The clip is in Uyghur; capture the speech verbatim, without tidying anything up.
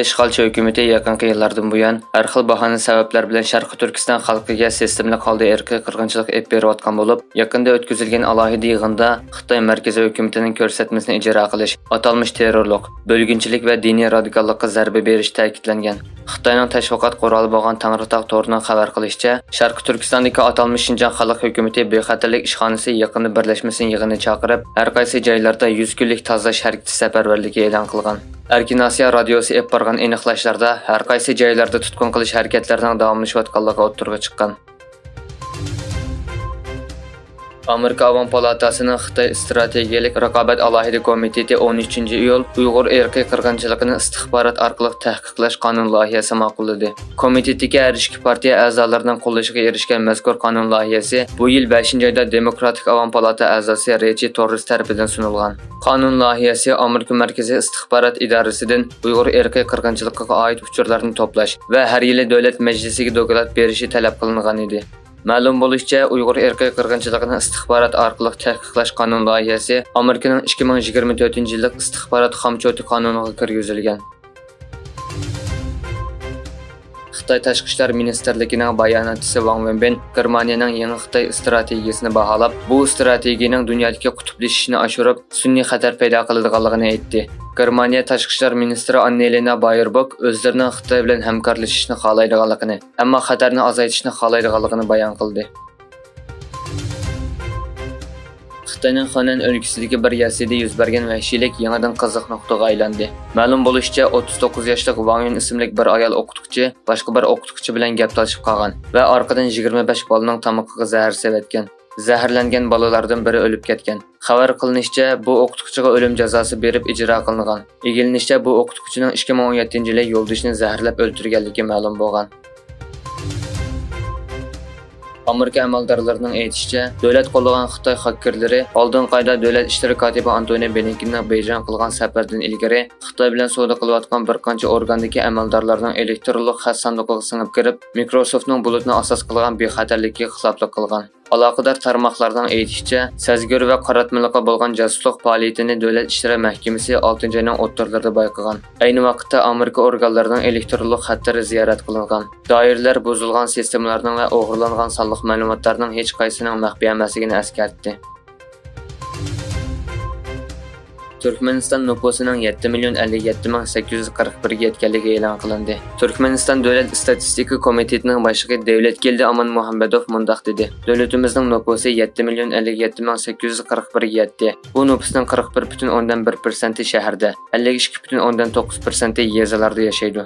ئىشغالچى ھۆكۈمىتى يېقىنقى يىللاردىن بۇيان ھەر خىل باھانە سەۋەبلەر بىلەن شەرقىي تۈركىستان خەلقىگە سىستېمىلىق ھالدا ئىرقىي قىرغىنچىلىق ئېلىپ بېرىۋاتقان بولۇپ، يېقىندا ئۆتكۈزۈلگەن ئالاھىدە يىغىندا خىتاي مەركىزىي ھۆكۈمىتىنىڭ كۆرسەتمىسىنى ئىجرا قىلىش، ئاتالمىش تېررورلۇق، بۆلگۈنچىلىك ۋە دىنىي رادىكاللىققا زەربە بېرىش تەكىتلەنگەن. خىتاينىڭ تەشۋىقات قورالى بولغان تەڭرىتاغ تورىنىڭ خەۋەر قىلىشىچە، شەرقىي تۈركىستاندىكى ئاتالمىش شىنجاڭ خەلق ھۆكۈمىتى بىخەتەرلىك ئىشخانىسى يېقىندا بىرلەشمە سىنىغىنى چاقىرىپ، ھەر قايسى جايلاردا يۈز كۈنلۈك تازىلاش ھەرىكىتى سەپەرۋەرلىكى ئېلان قىلغان. ئەركىن ئاسىيا رادىيوسى ئېلىپ بارغان ئېنىقلاشلاردا، ھەر قايسى جايلاردا تۇتقۇن قىلىش ھەرىكەتلىرىنىڭ داۋاملىشىۋاتقانلىقى ئوتتۇرىغا چىققان. ئامېرىكا ئاۋام پالاتاسىنىڭ خىتاي ئىستراتېگىيەلىك رىقابەت ئالاھىدە كومىتېتى ئون ئۈچىنچى ئىيۇل ئۇيغۇر ئىرقىي قىرغىنچىلىقىنى ئىستىخبارات ئارقىلىق تەھقىقلەش قانۇن لايىھەسى ماقۇللىدى. كومىتېتتىكى ھەر ئىككى پارتىيە ئەزالىرىنىڭ قوللىشىغا ئېرىشكەن مەزكۇر قانۇن لايىھەسى بۇ يىل بەشىنچى ئايدا دېموكراتىك ئاۋام پالاتا ئەزاسى رېچى توررېس تەرىپىدىن سۇنۇلغان. قانۇن لايىھەسى ئامېرىكا مەركىزىي ئىستىخبارات ئىدارىسىدىن ئۇيغۇر ئىرقىي قىرغىنچىلىقىغا ئائىت ئۇچۇرلارنى توپلاش ۋە ھەر يىلى دۆلەت مەجلىسىگە دوكلات بېرىشى تەلەپ قىلىنغان ئىدى. مەلۇم بولۇشىچە، ئۇيغۇر ئىرقىي قىرغىنچىلىقىنى ئىستىخبارات ئارقىلىق تەھقىقلاش قانۇن لايىھەسى ئامېرىكىنىڭ ئىككى مىڭ يىگىرمە تۆتىنچى يىللىق ئىستىخبارات خامچوتى قانۇنىغا كىرگۈزۈلگەن. خىتاي تاشقى ئىشلار مىنىستىرلىكىنىڭ باياناتچىسى ۋاڭ ۋېنبىن گېرمانىيەنىڭ يېڭى خىتاي ئىستراتېگىيەسىنى باھالاپ، بۇ ئىستراتېگىيەنىڭ دۇنيادىكى قۇتۇپلىشىشنى ئاشۇرۇپ، سۈنئىي خەتەر پەيدا قىلىدىغانلىقىنى ئېيتتى. گېرمانىيە تاشقى ئىشلار مىنىستىرى ئاننېلېنا بايېربوك ئۆزلىرىنىڭ خىتاي بىلەن ھەمكارلىشىشنى خالايدىغانلىقىنى، ئەمما خەتەرنى ئازايتىشنى خالايدىغانلىقىنى بايان قىلدى. خىتاينىڭ خېنەن ئۆلكىسىدىكى بىر يەسلىدە يۈز بەرگەن ۋەھشىيلىك يېڭىدىن قىزىق نۇقتىغا ئايلاندى. مەلۇم بولۇشىچە، ئوتتۇز توققۇز ياشلىق ۋاڭ يۈن ئىسىملىك بىر ئايال ئوقۇتقۇچى باشقا بىر ئوقۇتقۇچى بىلەن گەپ تالىشىپ قالغان ۋە ئارقىدىن يىگىرمە بەش بالىنىڭ تامىقىغا زەھەر سېلىۋەتكەن. زەھەرلەنگەن بالىلاردىن بىرى ئۆلۈپ كەتكەن. خەۋەر قىلىنىشىچە، بۇ ئوقۇتقۇچىغا ئۆلۈم جازاسى بېرىپ ئىجرا قىلىنغان. ئىگىلىنىشىچە، بۇ ئوقۇتقۇچىنىڭ ئىككى مىڭ ئون يەتتىنچى يىلى يولدىشىنى زەھەرلەپ ئۆلتۈرگەنلىكى مەلۇم بولغان. ئامېرىكا ئەمەلدارلىرىنىڭ ئېيتىشىچە، دۆلەت قوللىغان خىتاي خاككېرلىرى ئالدىنقى ئايدا دۆلەت ئىشلىرى كاتىپى ئانتونى بلىنكېننىڭ بېيجىڭغا قىلغان سەپىرىدىن ئىلگىرى خىتاي بىلەن سودا قىلىۋاتقان بىر قانچە ئورگاندىكى ئەمەلدارلارنىڭ ئېلېكترونلۇق خەت ساندۇقىغا سىڭىپ كىرىپ، مىكروسوفتنىڭ بۇلۇتنى ئاساس قىلغان بىخەتەرلىكىگە خىلاپلىق قىلغان. ئالاقىدار تارماقلارنىڭ ئېيتىشىچە، سەزگۈر ۋە قاراتمىلىققا بولغان جاسۇسلۇق پائالىيىتىنى دۆلەت ئىشلىرى مەھكىمىسى ئالتىنچى ئاينىڭ ئوتتۇرىلىرىدا بايقىغان. ئەينى ۋاقىتتا ئامېرىكا ئورگانلىرىنىڭ ئېلېكترونلۇق خەتلىرى زىيارەت قىلىنغان. دائىرىلەر بۇزۇلغان سىستېمىلارنىڭ ۋە ئوغرىلانغان سانلىق مەلۇماتلارنىڭ ھېچقايسىنىڭ مەخپىي ئەمەسلىكىنى ئەسكەرتتى. تۈركمەنىستان نوپۇسىنىڭ يەتتە مىليون ئەللىك يەتتە مىڭ سەككىز يۈز قىرىق بىرگە يەتكەنلىكى ئېلان قىلىندى. تۈركمەنىستان دۆلەت ئىستاتىستىكا كومىتېتىنىڭ باشلىقى دەۋلەتگېلدى ئامانمۇھەممەدوف مۇنداق دېدى: دۆلىتىمىزنىڭ نوپۇسى يەتتە مىليون ئەللىك يەتتە مىڭ سەككىز يۈز قىرىق بىرگە يەتتى. بۇ نوپۇسنىڭ قىرىق بىر پۈتۈن ئوندىن بىر پىرسەنتى شەھەردە، ئەللىك ئىككى پۈتۈن ئوندىن توققۇز پىرسەنتى يېزىلاردا ياشايدۇ.